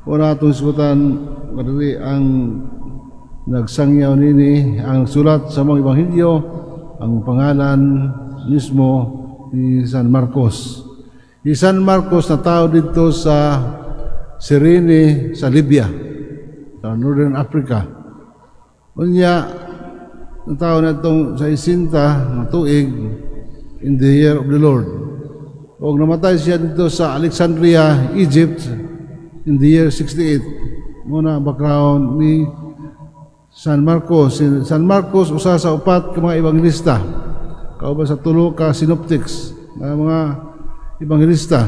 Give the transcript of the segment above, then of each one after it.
Una atong hisgutan kadali ang nagsangyaw nini, ang sulat sa mga ebanghelyo, ang pangalan mismo ni San Marcos. Si San Marcos natawo didto sa Cyrene sa Libya, sa Northern Africa. Unya, natawo na itong sa 60 nga tuig in the year of the Lord. Og namatay siya didto sa Alexandria, Egypt, in the year 68. Mao na ang background ni San Marcos. Si San Marcos usa sa upat ka mga ebanghelista. Kauban sa tulo ka synoptics nga mga ebanghelista.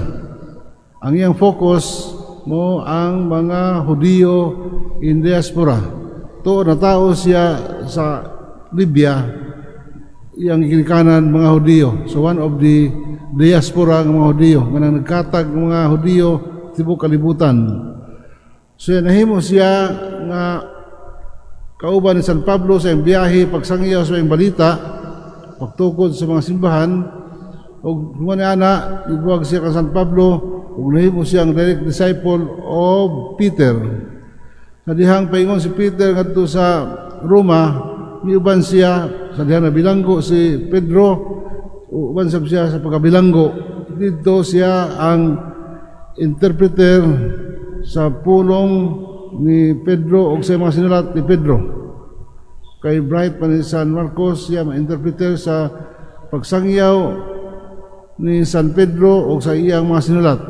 Ang iyang focus mao ang mga Hudiyo in diaspora. To natao siya sa Libya, iyang ginikanan mga Hudiyo. So one of the diaspora ng mga Hudiyo, nga nagkatag ng mga Hudiyo tibuok kalibutan. So yan, nahimo siya nga kauban ni San Pablo sa iyang biyahe pagsangyaw sa iyang balita, pagtukod sa mga simbahan, ug human ana gibuwag siya kang San Pablo ug nahimo siya ang direct disciple of Peter. Sa dihang paingon si Peter ngadto sa Roma, miuban siya. Sa dihang nabilanggo si Pedro, uban siya sa pagkabilanggo. Didto siya ang interpreter sa pulong ni Pedro o sa mga sinulat ni Pedro. Kay bright pa ni San Marcos, siya ma-interpreter sa pagsangyaw ni San Pedro o sa iyang mga sinulat.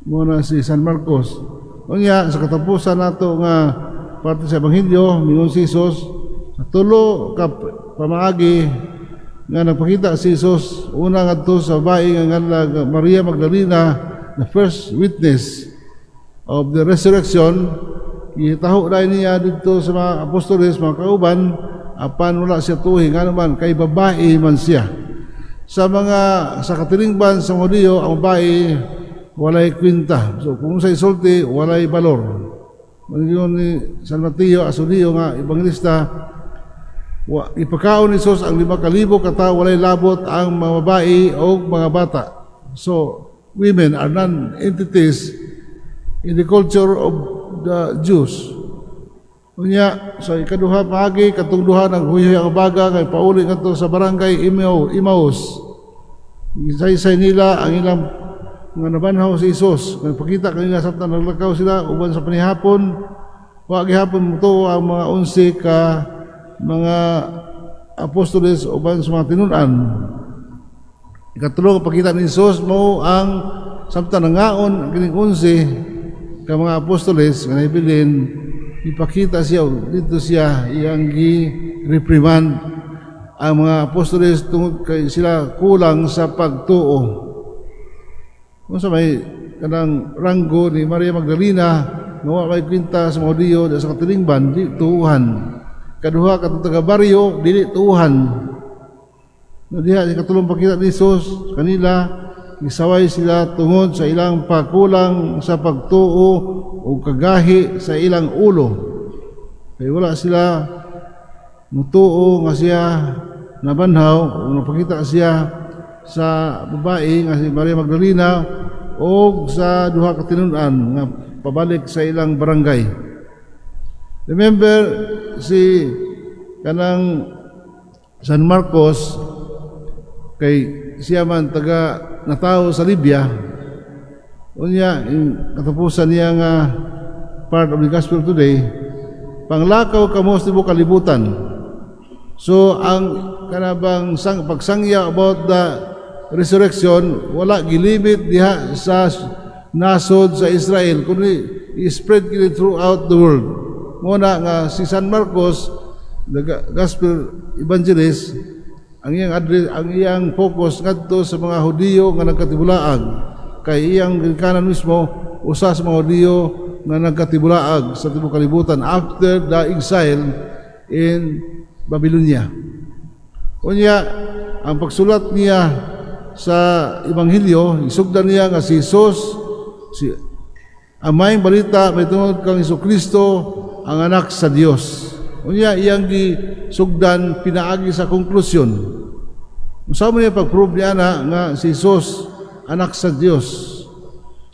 Mao na si San Marcos. Unya, sa katapusan nato nga parte sa Ebanghelyo, mingon si Jesus, sa tulo ka pamaagi nga nagpakita si Jesus, una, ngadto sa babae nga ngalan Maria Magdalena, the first witness of the resurrection. Gitaho dahil niya didto sa mga apostoles, mga kauban, apan wala siya tuhi. Nga naman kay babae man siya. Sa mga sa katilingban sa Hudiyo, ang babae walay kwenta. So kung sa isulti, walay balor. Mangyun ni San Mateo as Hudiyo nga ebanghelista, wa, ipakaon ni Jesus ang 5,000 ka tawo, walay labot ang mga babae o mga bata. So women are non-entities in the culture of the Jews. Unya, sa ikaduha paagi, katong duha naghuyoy ang baga kay pauli ngadto sa barangay Emmaus. Isaysay nila ang ilang nga nabanhaw si Jesus. Nagpakita kanila sa naglakaw sila uban sa panihapon. Wa gihapon motuo ang mga 11 ka mga apostoles uban sa mga tinun-an. Ikatulo nga pakita ni Jesus mao ang samtang nangaon ang kining 11 ka mga apostoles nga naibilin, ipakita siya didto, siya iyang gi-reprimand ang mga apostoles tungod kay sila kulang sa pagtuo. Kung sa may kanang ranggo ni Maria Magdalena nga wa may kwenta sa mga Hudiyo sa katilingban, di tuuhan. Kaduha, katong taga baryo, dili tuuhan. Na diha sa katulong pakita ni Jesus kanila, gisaway sila tungod sa ilang pagkulang sa pagtuo o kagahi sa ilang ulo. Kay wala sila mutuo nga siya nabanhaw o napakita siya sa babae nga si Maria Magdalena o sa duha ka tinun-an nga pabalik sa ilang barangay. Remember, si kanang San Marcos kay siya man taga natawo sa Libya. Unya, yung katapusan niya nga part of the gospel today, panglakaw kamo sa tibuok kalibutan. So ang kanabang pagsangya about the resurrection wala gilimit diha sa nasod sa Israel kundi i-spread kini throughout the world. Mao na nga si San Marcos, the gospel evangelist, ang iyang address, ang iyang focus ngadto sa mga Hudiyo nga nagkatibulaag kay iyang ginikanan mismo usa sa mga Hudiyo nga nagkatibulaag sa tibuok kalibutan after the exile in Babylonia. Unya, ang pagsulat niya sa Ebanghelyo, isugdan niya nga si Jesus, si ang maayong balita may tungod kang Kristo, ang anak sa Dios. Unya, iyang gisugdan pinaagi sa konklusyon. Unsa man niya pag-prove niya na nga si Jesus anak sa Dios?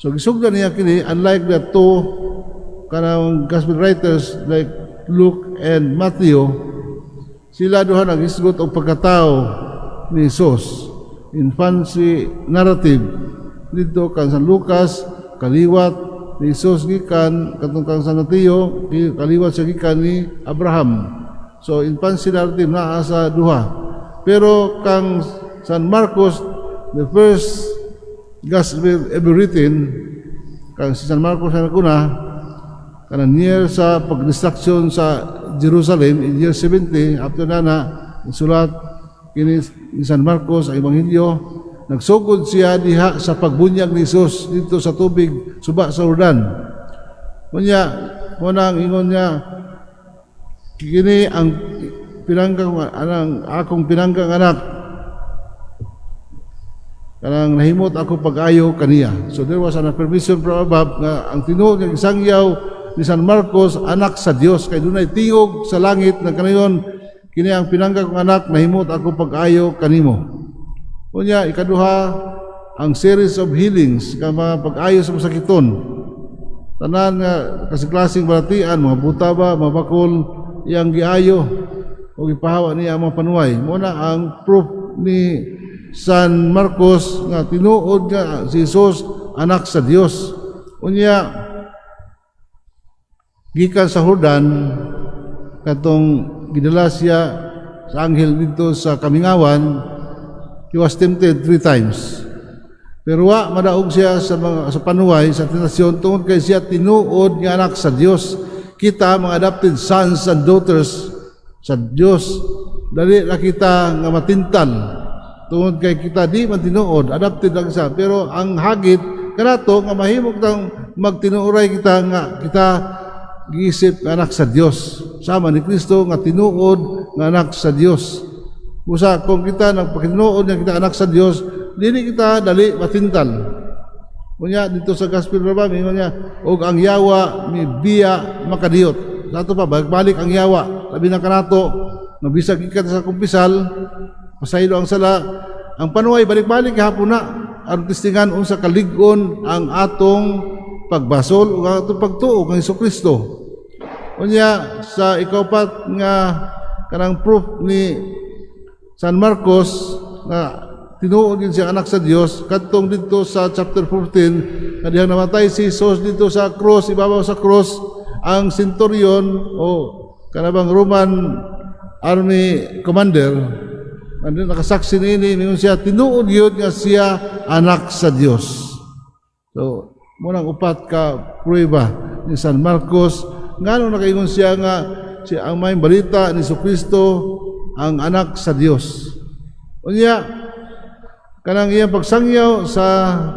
So gisugdan niya kini, unlike the two kanang gospel writers like Luke and Matthew. Sila duha naghisgot og pagkatao ni Jesus, infancy narrative. Dito kang San Lucas, kaliwat ni Jesus gikan katong kang San Mateo, kaliwat siya gikan ni Abraham. So infancy narrative naa sa duha, pero kang San Marcos, the first gospel ever written, kang si San Marcos na kuna kanang near sa pag-destruction sa Jerusalem in year 70 after na sulat kini ni San Marcos ang Ebanghelyo. Nagsugod siya diha sa pagbunyag ni Jesus dito sa tubig, suba sa Jordan. Unya mo nang ingon niya, "Kini ang pinanggang anang akong pinanggang anak, kanang nahimot ako pag-ayo kaniya." So there was an affirmation from above nga ang tinuod nga gisangyaw ni San Marcos, anak sa Dios, kay dunay tingog sa langit nga kanayon, "Kini ang pinangga kong anak, nahimot ako pag-ayo kanimo." Unya ikaduha, ang series of healings, ka mga pag-ayo sa masakiton. Tanan nga kasiklasing balatian, mga buta ba, mga bakol, iyang giayo o gipahawa niya ang mga panuway. Mo na ang proof ni San Marcos nga tinuod nga si Jesus anak sa Dios. Unya gikan sa Jordan, katong gidala siya sa anghel dito sa kamingawan, he was tempted three times. Pero wa madaog siya sa mga sa panuway sa tentasyon tungod kay siya tinuod nga anak sa Dios. Kita mga adopted sons and daughters sa Dios, dali ra kita nga matintal tungod kay kita di man tinuod, adopted lang siya. Pero ang hagit kanato nga mahimo kitang magtinuoray kita nga kita giisip nga anak sa Dios, sama ni Kristo nga tinuod nga anak sa Dios. Usa kung kita nagpakitinuod nga kita anak sa Dios, dili kita dali matintal. Unya dito sa gospel ba, mingon niya, og ang yawa mi biya makadiyot. Sa ato pa balik ang yawa, labi na kanato mabisag gikan sa kumpisal, pasaylo ang sala, ang panuway balik-balik gihapon na aron testingan unsa kalig-on ang atong pagbasol ug ang atong pagtuo kang Kristo. Unya sa ikaupat nga kanang proof ni San Marcos nga tinuod din siya anak sa Dios, kadtong dito sa chapter 14 nga dihang namatay si Jesus dito sa cross, ibabaw sa cross, ang centurion o kanabang Roman army commander ano nakasaksi niini, mingon siya, tinuod gyud nga siya anak sa Dios. So munang upat ka pruweba ni San Marcos ngano nakaingon siya nga si ang may balita ni Kristo ang anak sa Dios. Unya kanang iyang pagsangyaw sa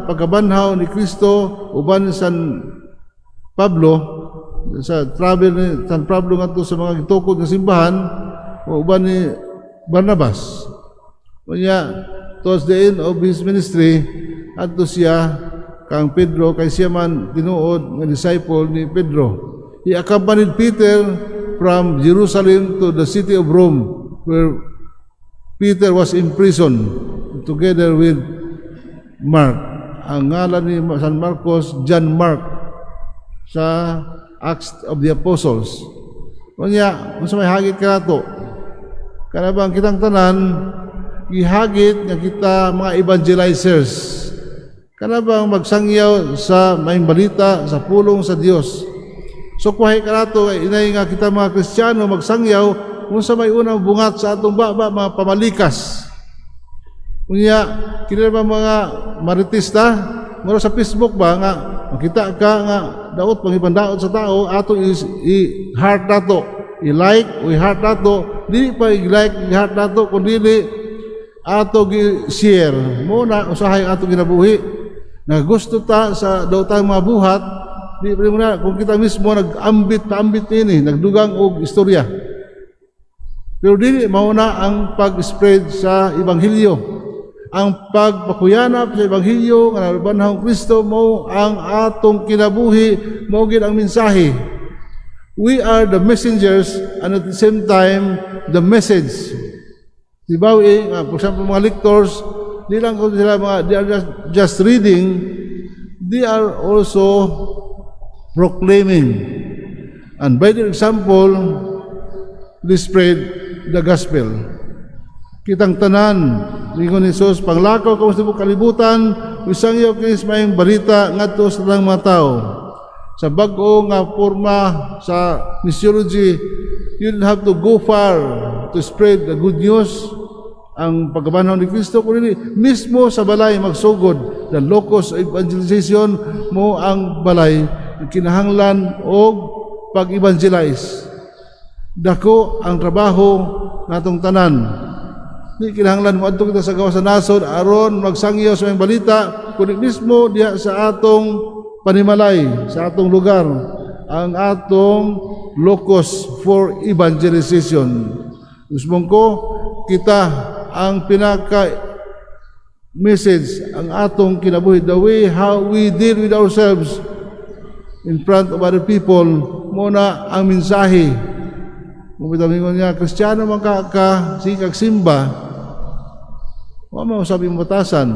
pagkabanhaw ni Kristo uban ni San Pablo sa travel ni San Pablo ngadto sa mga gitukod nga simbahan o uban ni Barnabas. Unya towards the end of his ministry, adto siya kang Pedro kay siya man tinuod nga disciple ni Pedro. He accompanied Peter from Jerusalem to the city of Rome, where Peter was imprisoned together with Mark. Ang ngalan ni San Marcos, John Mark, sa Acts of the Apostles. Unya, unsa may hagit kanato? Kana bang kitang tanan gihagit nga kita mga evangelizers? Kana bang magsangyaw sa maayong balita, sa pulong sa Dios? So kuhay kanato inay nga kita mga Kristiyano magsangyaw unsa may unang bungat sa atong baba, mga pamalikas. Unya, kini ba mga maritista, mura sa Facebook ba nga makita ka nga daot pangipandaot sa tao, ato is i-heart nato, i-like o i-heart nato, dili pa i-like, i-heart nato, kundi ato gi-share. Mo na usahay ang ato ginabuhi. Nagusto ta sa daotang mga buhat, di pa mo na kung kita mismo nag-ambit paambit niini, nagdugang og istorya. Pero dili mao na ang pag-spread sa ebanghelyo. Ang pagpakuyanap sa ebanghelyo nga nabanhaw Kristo mo ang atong kinabuhi, mao gid ang mensahe. We are the messengers and at the same time the message. Di ba eh, for example, mga lectors, di lang ko sila mga, they are just reading. they are also proclaiming. And by their example, they spread the gospel. Kitang tanan, ningon ni Jesus, "Panglakaw kamo sa tibuok kalibutan, isangyaw kini maayong balita ngadto sa tanang mga tao." Sa bag-o nga forma sa missiology, you don't have to go far to spread the good news, ang pagkabanhaw ni Kristo, kundi mismo sa balay magsugod. The locus of evangelization mao ang balay, kinahanglan og pag-evangelize. Dako ang trabaho natong tanan. Di kinahanglan moadto kita sa gawas sa nasod aron magsangyaw sa maayong balita, kundi mismo diha sa atong panimalay, sa atong lugar, ang atong locus for evangelization. Usbong ko, kita ang pinaka message, ang atong kinabuhi, the way how we deal with ourselves in front of other people, mao na ang mensahe. Kung bitaw niya, "Kristiyano man ka ka, sige kag simba," wa mo sabi mo batasan.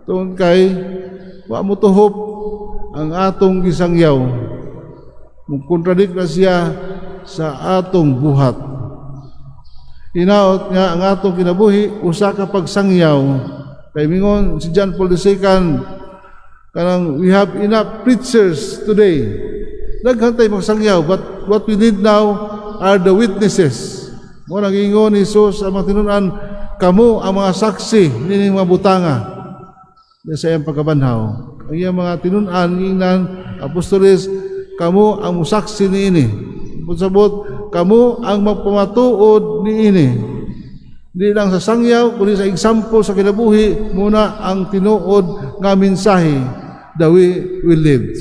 Tungod kay wa mo tuhop ang atong gisangyaw. Mo-contradict na siya sa atong buhat. Hinaot nga ang atong kinabuhi usa ka pagsangyaw. Kay mingon si John Paul II, kanang we have enough preachers today. Daghan tay magsangyaw, but what we need now are the witnesses. Mao nang ingon ni Jesus sa mga tinunan, "Kamo ang mga saksi nining mga butanga," sa iyang pagkabanhaw. Ang iyang mga tinunan, ingnan, apostoles, "Kamo ang musaksi niini." Sabot, kamo ang magpamatuod niini. Di lang sa sangyaw, kundi sa example sa kinabuhi, mao na ang tinuod nga mensahe, the way we lived.